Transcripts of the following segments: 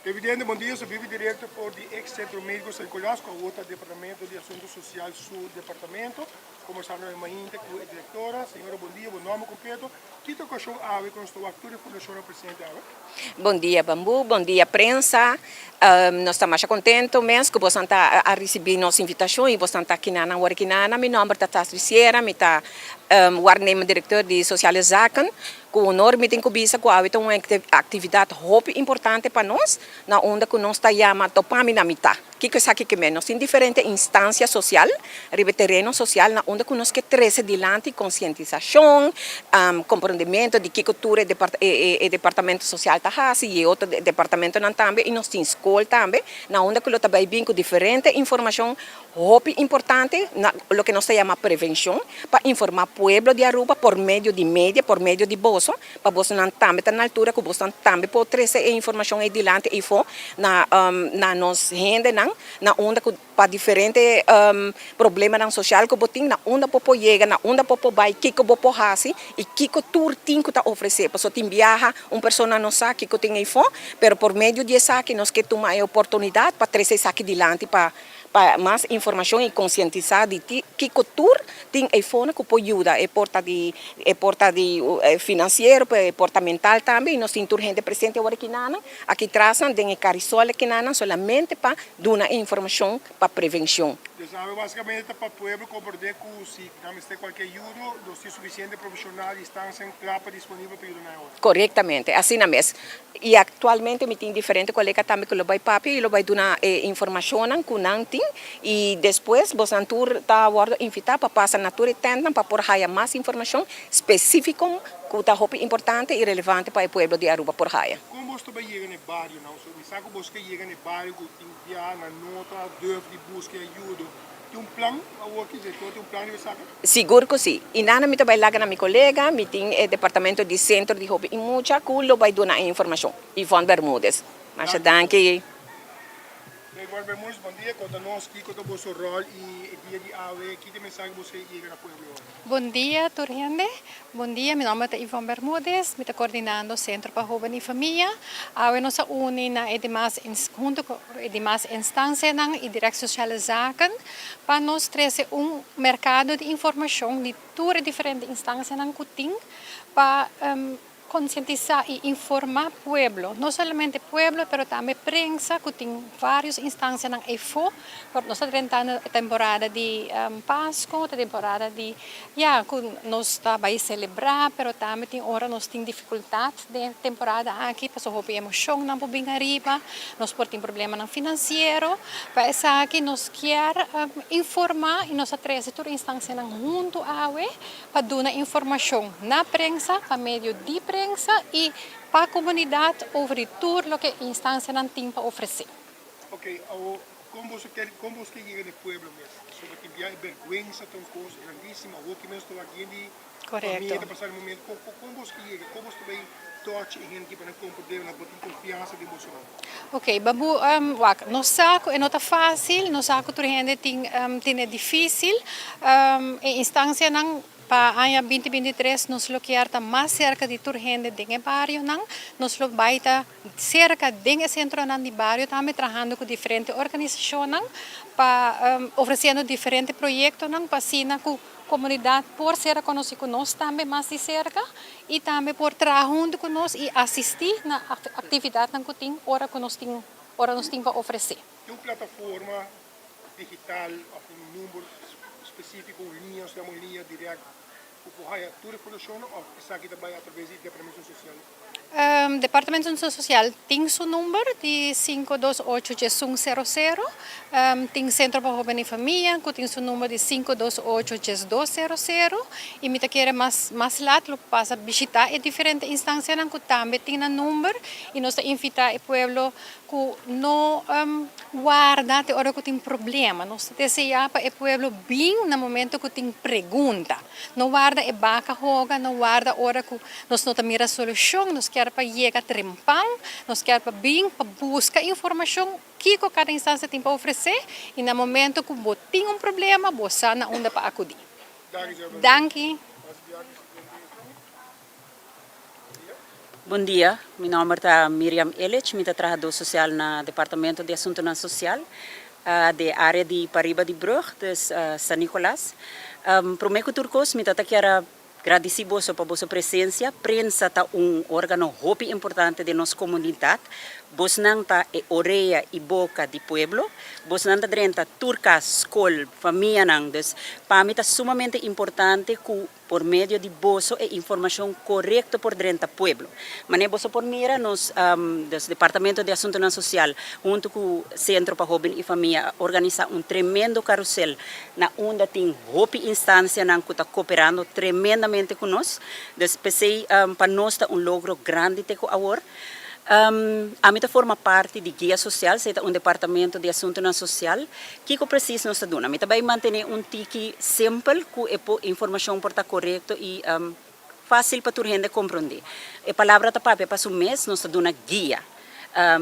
Evidente, bon dia, so vive directo for di ex Centro Médico San Nicolas, cu awor ta Departamento di Asunto Social su departamento. Conversando e mainta cu e directora. Señora, bon dia, bo nomber completo. Ki ta ocasion awe cu nos ta wak tur e fundacionnan presente awe? Bon dia Bamboo, bon dia prensa. Nos ta masha contento mes cu bosan ta a ricibi nos invitacion y bosan ta akinan awor akinan. Mi nomber ta Tasri Sierra, mi ta waarnemend directeur di Sociale Zaken. Cu honor mi tin cu bisa cu awe ta un actividad hopi importante pa nos, na unda cu nos ta yama Topa Mi Na Mita. Kiko esaki ke men? Nos tin diferente instancia social riba e tereno social na unda cu nos ke trece dilanti concientisacion, comprendimento di kiko tur e e departamento social ta haci y e otro departamentonan tambe y nos tin scol tambe na unda cu lo ta bay bin cu diferente informacion Hopi importante na loke nos ta yama prevencion, pa informa pueblo di Aruba por medio di media, por medio di boso, pa bosonan tambe ta na altura cu bosonan tambe por trece e informacion ey dilanti eyfo na na nos hendenan na unda cu pa diferente problemanan social cu bo tin, na unda bo por yega, na unda bo por bay, kico bo por haci y kico tur tin cu ta ofrece. Pasobra tin biaha un persona no sa kico tin eyfo, pero por medio di esaki nos ke tuma e oportunidad pa trece esaki dilanti pa Pa mas informashon i konsientisá di kiko tur tin eifonan ku por yuda, e por ta di e por ta di finansiero pero e por ta mental tambe i nos tin tur hende presente awor akinanan, aki trasnan den e karisol akinanan solamente pa duna e informashon pa prevenshon. Des awe basikamente ta pa pueblo komprendé ku si nan mester kualke ayudo nos tin sufisiente profeshonal i stansianan kla pa disponibel pa yuda nan e ora. Korektamente, asina mes. I aktualmente mi tin diferente kolega tambe ku lo bai papia i lo bai duna e informashonnan ku nan tin i despues bosnan tur ta wòrdu invitá pa pasa na tur e tèntnan pa por haya mas informashon spesífiko ku ta hopi importante i relevante pa e pueblo di Aruba por haya. Kon bos ta bai yega na e barionan? Mi sa ku bos ke yega na e bario ku tin bia nan no ta durf di buska e ayudo. Tin un plan awor ki director tin un plan riba esaki? Sigur ku si. I nana mi ta bai laga na mi kolega, mi tin e departamento di Sentro di Hopi i Mucha ku lo bai duna e informashon. Yvonne Bermudez. Masha danki. Yvonne Bermudez, bon dia. Konta nos kiko ta boso ròl i e dia di awe, ki ta e mensahe ku boso ke yega na pueblo awe? Bon dia tur hende. Bon dia, mi nomber ta Yvonne Bermudez, mi ta coordinando Centro pa Hoben y Famia. Awe nos a uni na e demas hunto cu e demas instancianan y Directie Sociale Zaken pa nos trece un mercado di informacion di tur e diferente instancianan cu tin pa Konsientisá i informá pueblo, no solamente pueblo pero tambe prensa ku tin vários instansianan eifó, por nos ta drentando e temporada di Pasko, ta temporada di ya ku nos ta bai selebrá pero tambe tin ora nos tin difikultat den e temporada aki pasobra hopi emoshonnan por bin ariba, nos por tin problemanan finansiero, pa esaki nos kier informá i nos a trese tur instansianan huntu awe. pa duna informashon na prensa, pa medio di prensa i pa komunidat over di tur loke instansianan tin pa ofresé. Ok, awo kon boso ker, kon boso ke yega na e pueblo mes? Pasobra tin bia e bergwensa ta un kos grandísimo, awo ki mes ta wak yen di famia ta pasa den momento, kon, kon boso ke yega, kon boso ta bai touch e hende ki pa nan komprendé, nan por tin konfiansa den bosonan? Ok, babu, wak, nos sa ku e no ta fásil, nos sa ku tur hende tin tene difísil. E instansianan pa aña binti binti tres nos lo kier ta mas serka di tur hende den e barionan. Nos lo bai ta serka den e sentronan di bario tambe trahando ku diferente organisashonnan pa ofresiendo diferente proyektonan pa asina ku komunidat por ser konosí ku nos tambe mas di serka. I tambe por traha huntu ku nos i asistí na aktividatnan ku tin ora ku nos tin ora nos tin pa ofresé. Tin un plataforma digital òf un number spesífiko, un liña, nos yama un liña dirèkt ku por haña tur informashonnan òf esaki ta bai atraves di Departamento Sosial? Departamento Sosial tin su number di sinku dos ocho djes un sero sero. Tin Sentro pa Hoben i Famia ku tin su number di sinku dos ocho djes dos sero sero. I mi ta kere mas mas lat lo pasa bishita e diferente instansianan ku tambe tin nan number i nos ta invita e pueblo ku no warda te ora ku tin problema. Nos ta desea pa e pueblo bin na momento ku tin pregunta. No warda e baka hoga, no warda ora ku nos no ta mira solushon, nos kier pa yega trempan, nos kier pa bin pa buska informashon kiko kada instansia tin pa ofresé i na momento ku bo tin un problema bo sa na unda pa akudí. Danki. Bon dia, mi nomber ta Miriam Illich, mi ta trahadó sosial na Departamento di Asuntonan Sosial di área di pariba di brug, dus San Nicolas. Promé ku tur kos mi ta ta kier a gradisí boso pa boso presensia. Prensa ta un órgano hopi importante den nos komunidat. Bosnan ta e orea i boka di pueblo. Bosnan ta drenta tur kas, skol, famianan. Dus pa mi ta sumamente importante ku Por medio di boso e informacion corecto por drenta pueblo. Manera boso por mira nos dus Departamento di Asuntonan Social hunto cu Centro pa Hoben y Famia a organisa un tremendo carusel na unda tin hopi instancianan cu ta cooperando tremendamente cu nos. Dus p'esey pa nos ta un logro grandi te cu awor. Ami ta forma parti di Guia Social, esei ta un departamento di asuntunan sosial. Kiko presis nos ta duna? Mi ta bai mantené un tiki simpel ku e informashon por ta korekto i fásil pa tur hende komprondé. E palabra ta papia pa su mes, nos ta duna guia.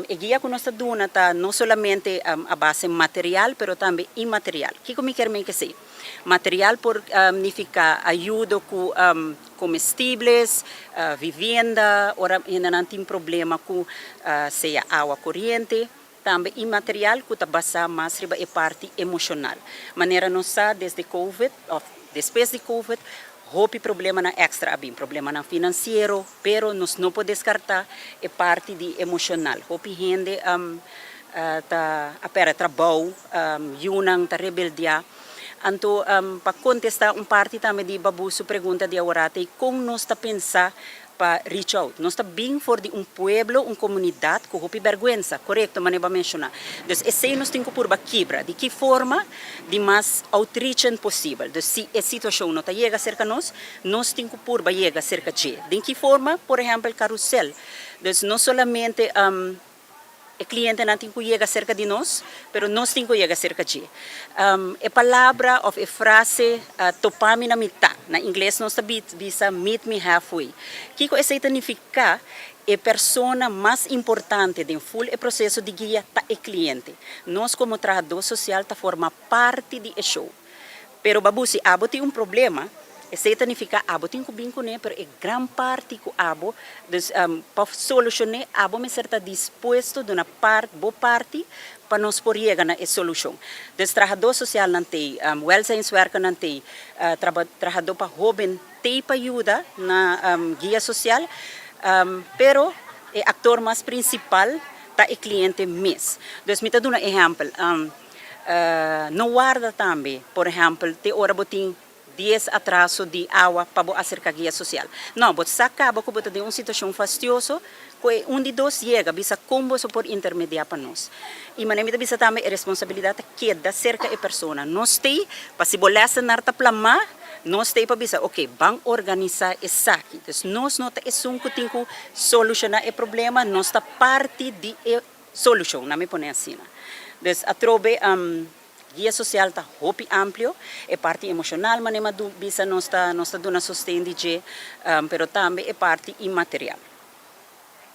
E guia ku nos ta duna ta no solamente a base material, pero tambe inmaterial. Kiko mi kier men kesei? Material por nifiká ayudo ku comestibles, vivienda, ora hendenan tin problema cu sea awa coriente, tambe inmaterial cu ta basa mas riba e parti emocional. Manera nos sa desde covid of despues di covid hopi problemanan extra a bin, problemanan financiero, pero nos no por descarta e parti di emocional. Hopi hende ta a perde trabou, yunan ta rebeldia. Anto pa kontestá un parti tambe di Babu su pregunta di aworá ta kon nos ta pensa pa reach out. Nos ta bin for di un pueblo, un komunidat ku hopi bèrgwensa, korekto manera bo a menshoná. Dus esei nos tin ku purba kibra. Di ki forma? Di mas outreachend posibel. Dus si e situashon no ta yega serka nos, nos tin ku purba yega serka dje. Den ki forma? Por ehèmpel karusèl. Dus no solamente. E klientenan tin ku yega serka di nos, pero nos tin ku yega serka dje. E palabra òf e frase topa mi na mitá, na ingles nos ta bisa meet me halfway. Kiko esei ta nifiká? E persona mas importante den ful e proseso di guia ta e kliente. Nos komo trahadó sosial ta forma parti di e show. Pero babu si abo tin un problema, esei ta nifiká abo tin ku bin kuné, pero e gran parti ku abo, dus pa solushoné abo mester ta dispuesto duna part bo parti pa nos por yega na e solushon. Dus trahadó sosialnan t'ei, wèlzijnswerkernan t'ei, trahadó pa hóben t'ei pa yuda na guia sosial, pero e aktor mas prinsipal ta e kliente mes. Dus mi ta duna ehèmpel. No warda tambe, por ehèmpel, te ora bo tin dies atraso di awa pa bo aserká guia sosial. No, bo sa kaba ku bo ta den un situashon fastioso ku e un di dos yega bisa kon boso por intermediá pa nos. I manera mi ta bisa tambe e responsabilidat ta keda serka e persona. Nos t'ei pa si bo lèsenar ta plamá, nos t'ei pa bisa oke, ban organisá esaki. Dus nos no ta esun ku tin ku solushoná e problema, nos ta parti di e Solucion, nan mi pone asina. Dus atrobe guia social ta hopi amplio, e parti emocional manera mi a bisa nos ta nos ta duna sosten di dje, pero tambe e parti inmaterial.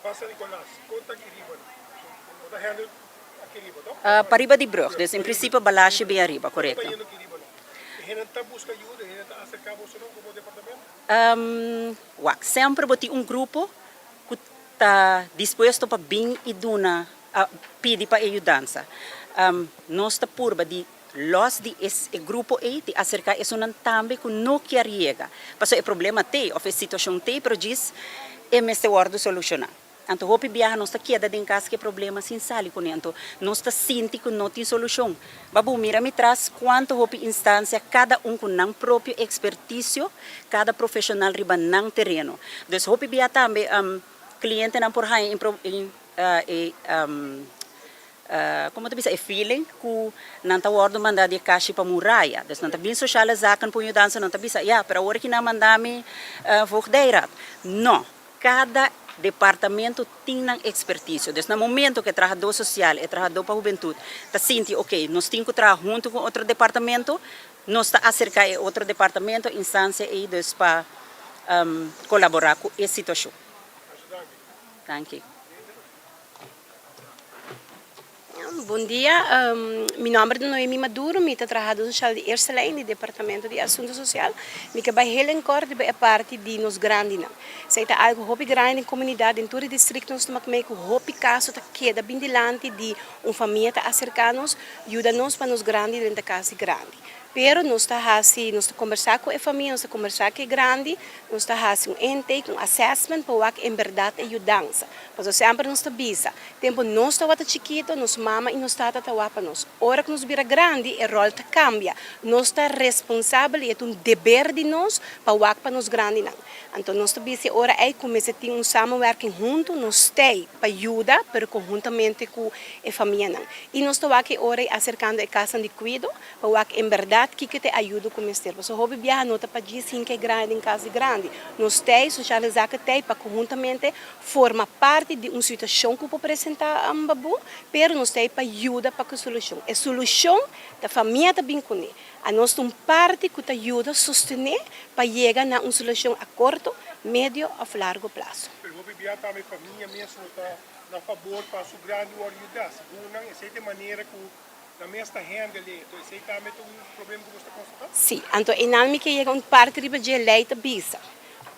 Pa San Nicolas, kon ta aki riba no? Bo ta handle aki riba to? Pariba di brug, dus en principio Balashi bin ariba, korekto. Kon ta yendo aki riba no? E hendenan ta buska ayuda, e hendenan ta aserka boso no komo departamento? Wak, semper bo tin un grupo ku ta dispuesto pa bin i duna pidi pa e yudansa. Nos ta purba di los di e grupo ei di aserká esunnan tambe ku no kier yega. Pasobra e problema t'ei òf e situashon t'ei pero djis e mester wòrdu solushoná. Anto hopi biaha nos ta keda den kas ku e problema sin sali kuné. Anto nos ta sinti ku no tin solushon. Babu, mira mi tras kuantu hopi instansia, kada un ku nan propio ekspertisio, kada profeshonal riba nan tereno. Dus hopi bia tambe klientenan por haña e komo ta bisa e feeling ku nan ta wòrdu mandá di e kashi pa muraya. Dus nan ta bin Sociale Zaken pa un yudansa, nan ta bisa, ya, pero awor ki nan manda mi Voogdijraad. No. Kada departamento tin nan ekspertisio. Dus na momento ku e trahadó sosial, e trahadó pa hubentut ta sinti oke, nos tin ku traha huntu ku otro departamento, nos ta aserká e otro departamento, instansia ei dus pa kolaborá ku e situashon. Danki. Bon dia, mi nomber ta Noemi Maduro, mi ta trahador social di Eerste Lijn di Departamento di Asunto Social. Mi ke bai heel en kort riba e parti di nos grandinan. Esei ta algo hopi grandi den komunidat, den tur e distrikto nos ta mak mei ku hopi kaso ta keda bin dilanti di un famia ta aserká nos, yuda nos pa nos grandi drenta kas di grandi. Pero nos ta hasi, nos ta kombersá ku e famia, nos ta kombersá ku e grandi, nos ta hasi un intake, un assessment pa wak en bèrdat e yudansa. Pasobra semper nos ta bisa, tempu nos tabata chikito, nos mama i nos tata ta wak pa nos. Ora ku nos bira grandi, e ròl ta kambia. Nos ta responsabel i e ta un deber di nos pa wak pa nos grandinan. Anto nos ta bisa e ora ei ku mester tin un samenwerking huntu, nos stei pa yuda, pero konhuntamente ku e famianan. I nos ta wak e ora ei aserkando e kasnan di kuido, Pa wak en berdad kiko ta e ayudo ku mester. Pasobra hopi biaha no ta pa djis hinka e grandi den kas di grandi. Nos tei, Sociale Zaken tei pa konhuntamente forma parti di un situashon ku por presenta babu, pero nos tei pa yuda pa ku solushon. E solushon ta famia ta bin kuné. Anos ta un parti ku ta yuda sostené pa yega na un solushon a korto, medio òf largo plaso. Pero hopi biaha tambe famia mes no ta na fabor pa su grandi wòrdu yuda. Segun nan esei ta e manera ku Na mes ta hende lento, esei tambe ta un problema ku bos ta konstatá? Sí, anto einan mi ke yega un parti riba dje lei ta bisa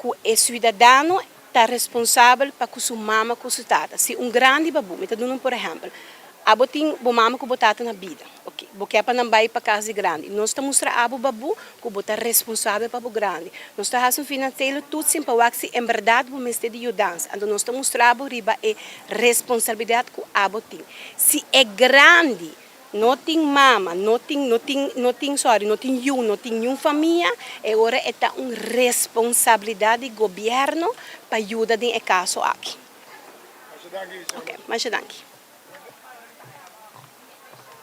ku e siudadano ta responsabel pa ku su mama ku su tata. Si un grandi babu, mi ta duna un por ehèmpel, abo tin bo mama ku bo tata na bida, oke, bo ke pa nan bai pa kas di grandi, nos ta mustra abo babu ku bo ta responsabel pa bo grandi. Nos ta hasi un finanselo toetsing pa wak si en bèrdat bo mester di yudansa, anto nos ta mustra bo riba e responsabilidat ku abo tin. Si e grandi no tin mama, no tin, no tin, no tin, sorry, no tin yu, no tin niun famia, e ora e ta un responsabilidad di gobierno pa yuda den e caso aki. Ok, masha danki.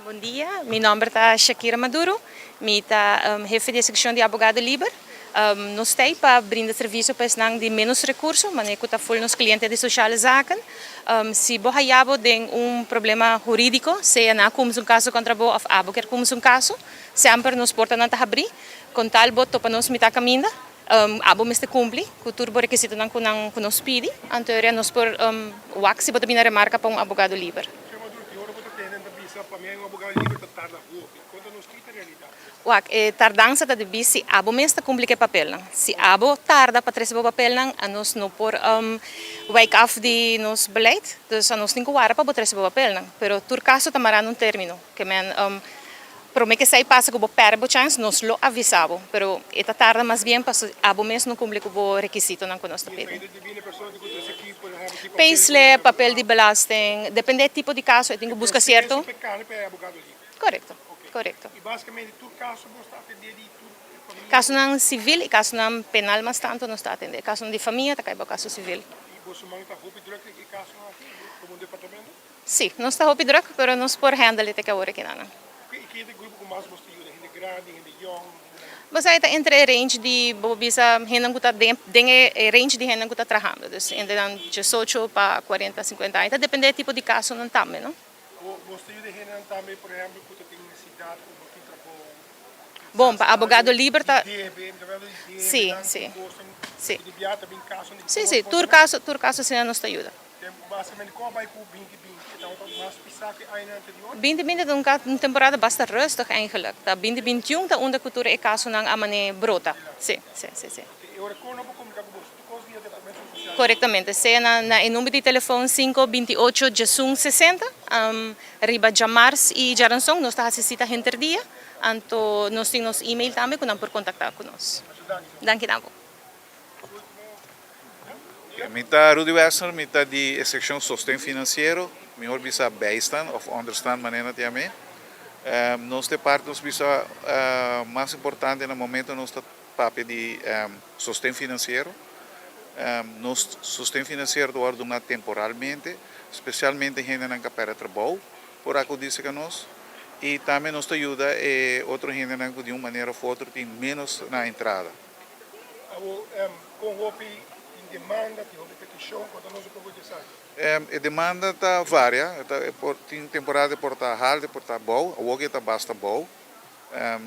Bon dia, mi nomber ta Shakira Maduro, mi ta hefe di e seccion di abogado liber. Nos ta ei pa brinda servisio pa esnan di ménos rekurso, manera ku ta ful nos kliente di Sociale Zaken. Si bo haya bo den un problema hurídiko, sea nan a kumsa un kaso kontra bo òf abo kier kumsa un kaso, semper nos portanan ta habrí. Kon tal bo topa nos mitá kaminda, abo mester kumpli ku tur bo rekisitonan ku nan ku nos pidi. Anto ora nos por wak si bo ta bini na remarka pa un abogado liber. Konta nos ki ta realidat. Wak, e tardansa ta debí si abo mes ta kumpli ku e papelnan. Si abo tarda pa trese bo papelnan, anos no por wijk af di nos beleid. Dus anos tin ku wara pa bo trese bo papelnan. Pero tur kaso ta mará na un término. Ke men, promé ku esei pasa ku bo pèrdè bo chèns, nos lo avisá bo. Pero e ta tarda mas bien pasobra abo mes no kumpli ku bo rekisitonan ku nos ta I pidi. esaki ta debí na e persona tin ku trese ki, por ehèmpel, ki papel, por Payslip, ehèmpel. papel di belasting, dependé e tipo di kaso e tin E ku buska proseso sierto. pa e kane pa e abogado liber. Korekto, korekto. I basikamente tur kaso bos ta atendé di tur famia? Kasonan sivil i kasonan penal mas tantu nos ta atendé. Kasonan di famia ta kai bou kaso sivil. I boso man ta hopi drùk den e kasonan aki komo un departamento? Sí, nos ta hopi drùk, pero nos por handle e te ke awor aki nan. I ken ta e grupo ku mas bos ta yuda? Hende grandi, hende yòn, hendenan? Bo sa e ta entre e range di, bo por bisa hendenan ku ta den den e range di hendenan ku ta trahando. Dus hendenan diesocho pa kuarenta, sinkuenta aña. Ta depende e tipo di kasonan tambe, no? Bo ta yuda hendenan tambe, por ehempel, ku ta tin nesesidat ku no tin trabou? Bon, pa abogado liber ta. Di debe, mi ta hablando di debe, Sí, nan sí, ku kosnan sí. ku di biaha ta bin kasonan di Sí, sí, kort, tur kaso, tur kaso asina nos ta yuda. Tem, basikamente kon a bai ku binti binti? E tabata mas pisá ku e añanan anterior? Binti binti ta un ka, un temporada basta rustig eigenlijk. Ta binti bintiun ta unda ku tur e kasonan a man'é brota. Sí, sí, sí, sí. Oké, e ora kon nan por komuniká ku boso? Korektamente, sea na na e number di telefon sinku binti ocho djesun sesenta, riba djamars i djaranson nos ta hasi sita henter dia, anto nos tin nos email tambe ku nan por kontaktá ku nos. Danki na bo. Mi ta Rudy Wessner, mi ta di e sekshon Sosten Finansiero, mihor bisa bijstand òf onderstand manera nan ta yam'é. Nos ta e parti nos bisa mas importante na momento nos ta Papia di sosten finansiero. Nos sosten finansiero ta wòrdu duna temporalmente, spesialmente hendenan ku a pèrdè trabou por akudí serka nos. I tambe nos ta yuda e otro hendenan ku di un manera òf otro tin ménos na entrada. Awor, kon hopi tin demanda, tin hopi petishon? Konta nos un poko di esaki. E demanda ta varia, tin temporada e por ta haltu, e por ta abou. Awor ke ta basta abou.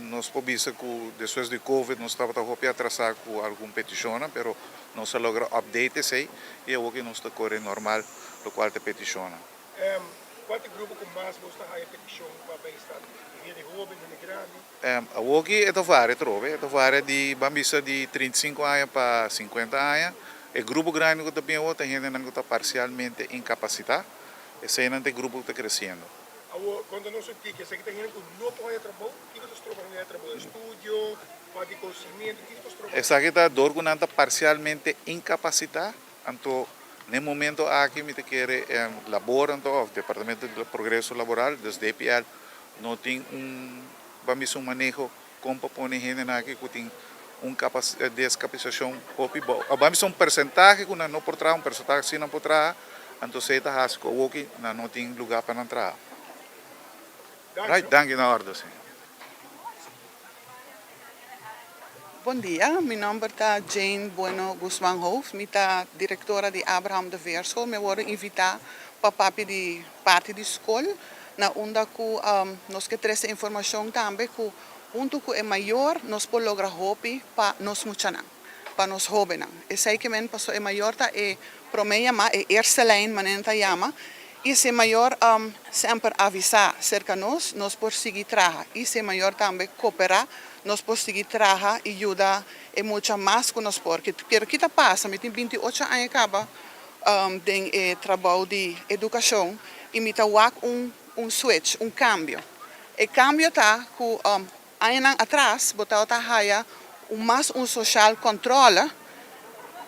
Nos por bisa ku despues di covid nos tabata hopi atrasá ku algun petishonnan, pero nos a logra update esei i awor ke nos ta kore normal lokual ta e petishonnan. Kua ta e grupo ku mas bos ta haya petishon pa bijstand? Hende hoben, hende grandi? Awoki e ta varia atrobe, e ta varia di ban bisa di 35 aña pa 50 aña. E grupo grandi ku ta bin awo ta hendenan ku ta parsialmente inkapasitá, eseinan ta e grupo ku ta kresiendo. Awo, konta nos un tiki, esaki ta hende ku no por haya trabou? Kiko ta stroba hende haya trabou? Estudio, falta di konosimentu, kiko ta stroba? Esaki ta dor ku nan ta parsialmente inkapasitá, anto n'e momento aki mi ta kere labor anto òf Departamento di Progreso Laboral, dus DPL, no tin un ban bisa un maneho kon pa pone hendenan aki ku tin un deskapasitashon hopi bou. Ban bisa un persentahe ku nan no por traha, un persentahe si nan por traha, anto esei ta hasi ku awoki nan no tin lugá pa nan traha. Right, danki na orde si. Bon dia, mi nomber ta Jane Bueno Guzman Hoofd, mi ta directora di Abraham de Veerschool. Mi a worde invita pa papia di parti di school na unda cu nos ke trece informacion tambe cu hunto cu e mayor nos por logra hopi pa nos muchanan, pa nos hobennan. Esey ke men paso e mayor ta e prome yama, e eerste lijn manera nan ta yama, y si e mayor semper avisa cerca nos, nos por sigui traha y si e mayor tambe coopera nos por sigui traha y yuda e mucha mas cu nos por. Pero ki ta pasa? Mi tin 28 aña caba den e trabou di educacion y mi ta wak un un switch, un cambio. E cambio ta cu añanan atras bo tabata haya un mas un social controle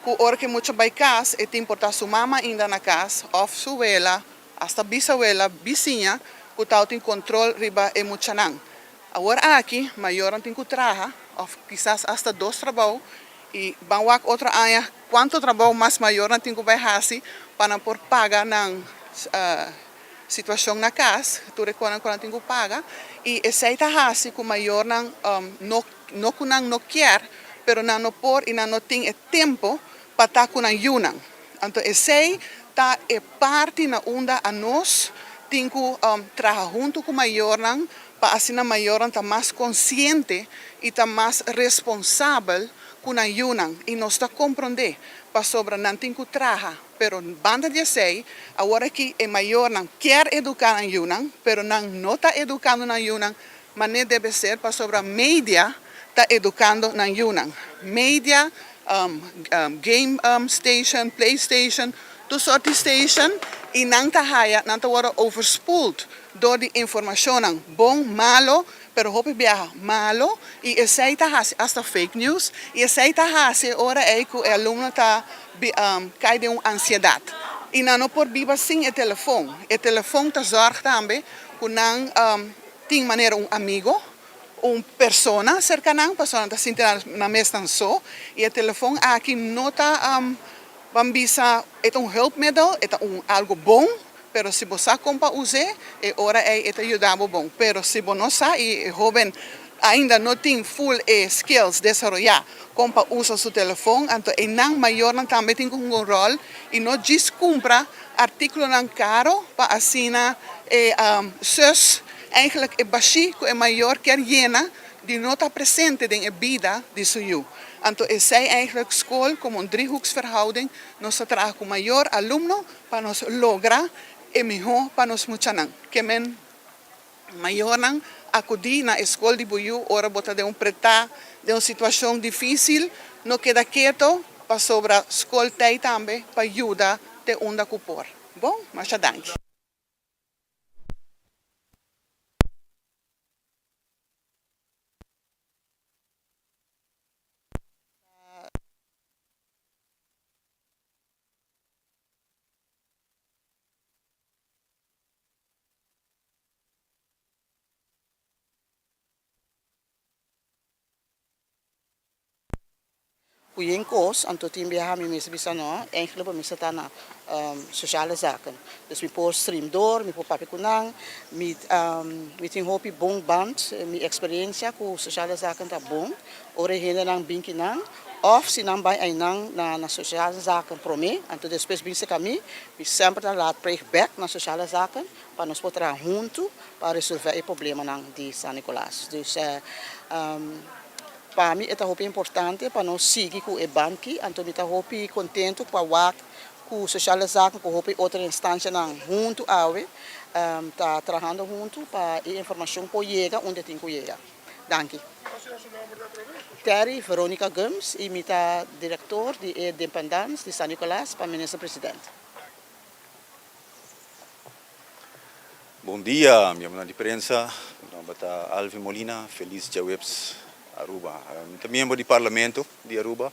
cu ora cu e mucha bay cas e tin por ta su mama ainda na cas of su wela hasta bisawela, bisiña cu tabatin control riba e muchanan. Awor aki mayornan tin cu traha of kisas hasta dos trabou y ban wak otro aña cuanto trabou mas mayornan tin cu bay haci pa nan por paga nan situacion na cas, tur e conan cu nan tin cu paga y esey ta haci cu mayornan no no cu nan no kier pero nan no por y nan no tin e tempo pa ta cu nan yunan. Anto esey ta e parti na unda anos tin cu traha hunto cu mayornan pa asina mayornan ta mas consciente y ta mas responsabel cu nan yunan y nos ta compronde pasobra nan tin cu traha pero banda di esey awor aki e mayornan kier educa nan yunan pero nan no ta educando nan yunan mane debe ser pasobra media ta educando nan yunan. Media, game station, play station, tur sort di station y nan ta haya, nan ta wordo overspoeld door di informacionnan, bon, malo, pero hopi biaha malo y esey ta haci hasta fake news y esey ta haci e ora ey cu e alumno ta cay den un ansiedad y nan no por biba sin e telefon. E telefon ta zorg tambe cu nan tin manera un amigo, un persona serka nan, pasobra nan ta sinti nan mes nan so, i e telefon aki no ta, ban bisa, e ta un hulpmiddel, e ta un algo bon, pero si bo sa kon pa us'é, e ora ei e ta yuda bo bon, pero si bo no sa i e hoben ainda no tin full e skills desaroyá kon pa usa su telefon, anto einan mayornan tambe tin ku hunga un ròl i no djis kumpra artíkulonan karo pa asina e zus eigenlijk e bashí ku e mayor kier yena di no ta presente den e bida di su yu. Anto esei eigenlijk skol komo un driehoeksverhouding nos ta traha ku mayor, alumno pa nos logra e mihó pa nos muchanan. Ke men mayornan akudí na e skol di bo yu ora bo ta den un pretá, den un situashon difísil, no keda keto pasobra skol t'ei tambe pa yuda te unda ku por. Bon, masha danki. Ku yen kos, anto tin biaha mi mester bisa no, eigenlijk bo mester ta na sociale zaken. Dus mi por stream door, mi por papia ku nan, mi mi tin hopi bon band, mi eksperensia ku sociale zaken ta bon, ora e hendenan bin ki nan, òf si nan bai einan na na sociale zaken promé, anto despues bin serka mi, mi semper ta raadpleeg bèk na sociale zaken pa nos por traha huntu pa resolvè e problemanan di San Nicolas. Dus Pa mi e ta hopi importante pa nos sigui ku e banki, anto mi ta hopi kontentu pa wak ku. ku Sociale Zaken ku hopi otro instancianan huntu awe ta trahando huntu pa e informacion por yega unda tin ku yega. Danki. Terry Veronica Gumbs y mi ta director di e Dependance di San Nicolas pa Minister President. Bon dia mi amigonan di prensa, mi nomber ta Alvin Molina, felis djaweps Aruba. Mi ta miembro di Parlamento di Aruba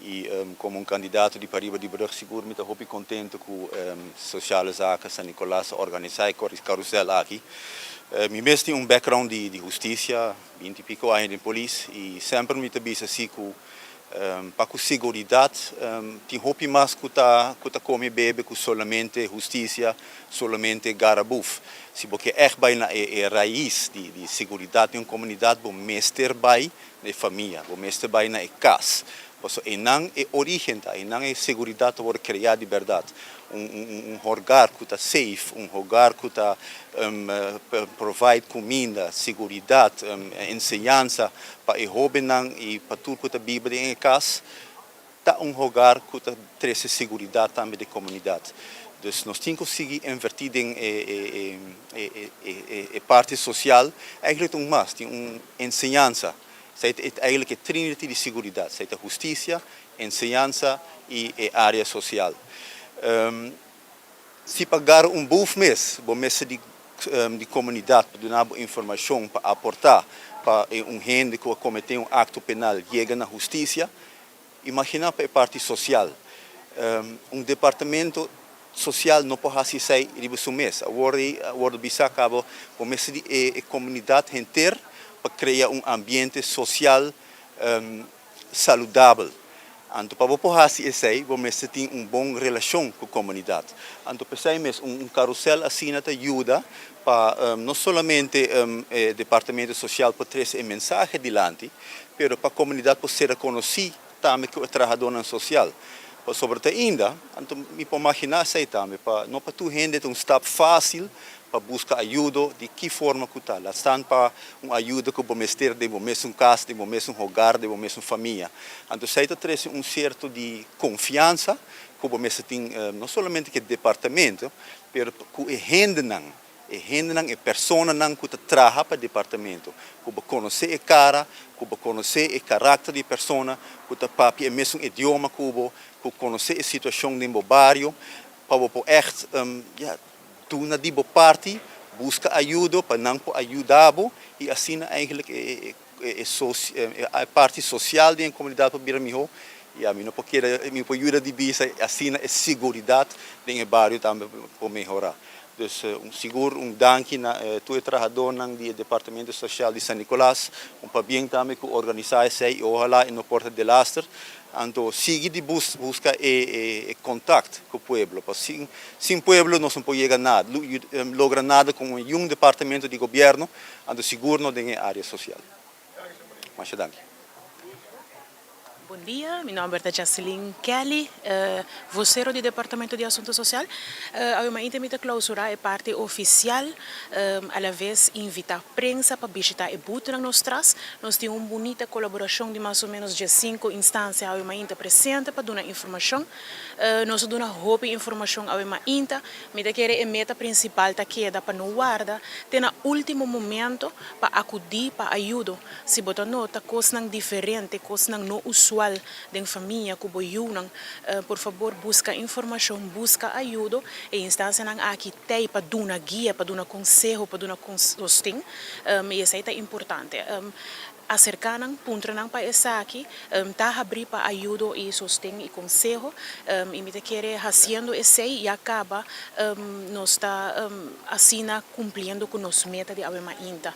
y como un candidato di Pariba di Brug sigur mi ta hopi contento cu Sociale Zaken San Nicolas a organisa e carusel aki. Mi mes tin un background di husticia, binti y pico aña den polis y semper mi ta bisa si cu Pa ku seguridat tin hopi mas ku ta ku ta kome bebe ku solamente hustisia, solamente gara buf. Si bo ke ègt bai na e e rais di di seguridat den un komunidat bo mester bai na e famia, bo mester bai na e kas. Pasobra einan e orígen ta, einan e seguridat ta wòrdu kreá di bèrdat. Un un un hogar ku ta safe, un hogar ku ta provide kuminda, seguridat, enseñansa pa e hóbennan i pa tur ku ta biba den e kas, ta un hogar ku ta trese seguridat tambe den komunidat. Dus nos tin ku sigui invertí den e e parti sosial. Eigentlik ta un mas, tin un enseñansa. Esei ta eigentlik e trinity di seguridat. Esei ta hustisia, enseñansa i e área sosial. Si pa gara un buf mes, bo mester di di komunidat pa duna bo informashon pa aportá pa e un hende ku a kometé un akto penal yega na hustisia, imaginá pa e parti sosial. Un departamento sosial no por hasi esei riba su mes. Awor ei a wòrdu bisá kaba bo mester di e komunidat henter pa krea un ambiente sosial saludabel. Anto pa bo por hasi esei bo mester tin un bon relashon ku komunidat. Anto p'esei mes un karusèl asina ta yuda pa no solamente e departamento sosial por trese e mensahe dilanti, pero pa komunidat por sera konosí tambe ku e trahadónan sosial. Pasobra te ainda, anto mi por maginá esei tambe, pa no pa tur hende ta un stap fásil pa buska ayudo di ki forma ku ta. Laat staan pa un ayudo ku bo mester den bo mesun kas, den bo mesun hogar, den bo mesun famia. Anto esei ta trese un sierto di konfiansa ku bo mester tin no solamente ku e departamento, pero ku e hendenan, e hendenan, e personanan ku ta traha pa e departamento, ku bo konosé e kara, ku bo konosé e karakter di e persona, ku ta papia e mesun idioma ku bo, ku konosé e situashon den bo bario, pa bo por ègt, ya, Duna di bo parti, buska ayudo pa nan por ayuda bo y asina eigenlijk e e parti social den e comunidad por bira miho y ami no por keda mi por yuda di bisa asina e siguridad den e bario tambe por mehora. Dus sigur un danki na tur e trahadornan di e departamento social di San Nicolas, un pabien tambe cu organisa esey y ohala e no por ta delaster. Anto sigui di busca e contact cu pueblo, pa sin sin pueblo nos no por yega nada, logra nada cu un departamento di gobierno, anto sigur no den e area social. Masha danki. Bon dia, mi nomber ta Jaseline Kelly, vocero di Departamento di Asunto Social. Awe mainta mi ta clausura e parti oficial, alaves invita prensa pa bishita e butenan nos tras. Nos tin un bunita kolaborashon di mas o ménos diesinku instansia awe mainta presente pa duna informashon. Nos a duna hopi informashon awe mainta. Mi ta kere e meta prinsipal ta keda pa no warda te na último momento pa akudí pa ayudo. Si bo ta nota kosnan diferente, kosnan no usual den famia ku bo yunan, por fabor buska informashon, buska ayudo. E instansianan aki tei pa duna guia, pa duna konseho, pa duna sosten i esei ta importante. Aserká nan, puntra nan pa esaki, ta habrí pa ayudo i sosten i konseho i mi ta kere hasiendo esei ya kaba nos ta asina kumpliendo ku nos meta di awe mainta.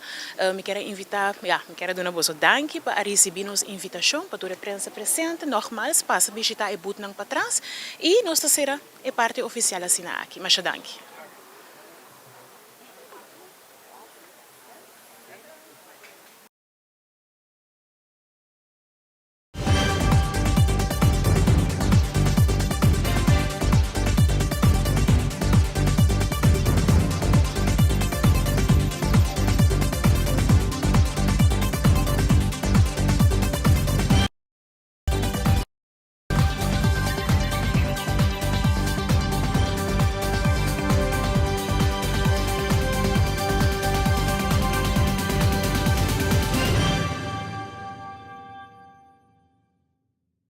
Mi kier a invitá, ya, mi kier a duna boso danki pa a risibí nos invitashon, pa tur e prensa presente. Nogmals pasa bishitá e butnan patras i nos ta sera. E parti ofisial asina aki. Masha danki.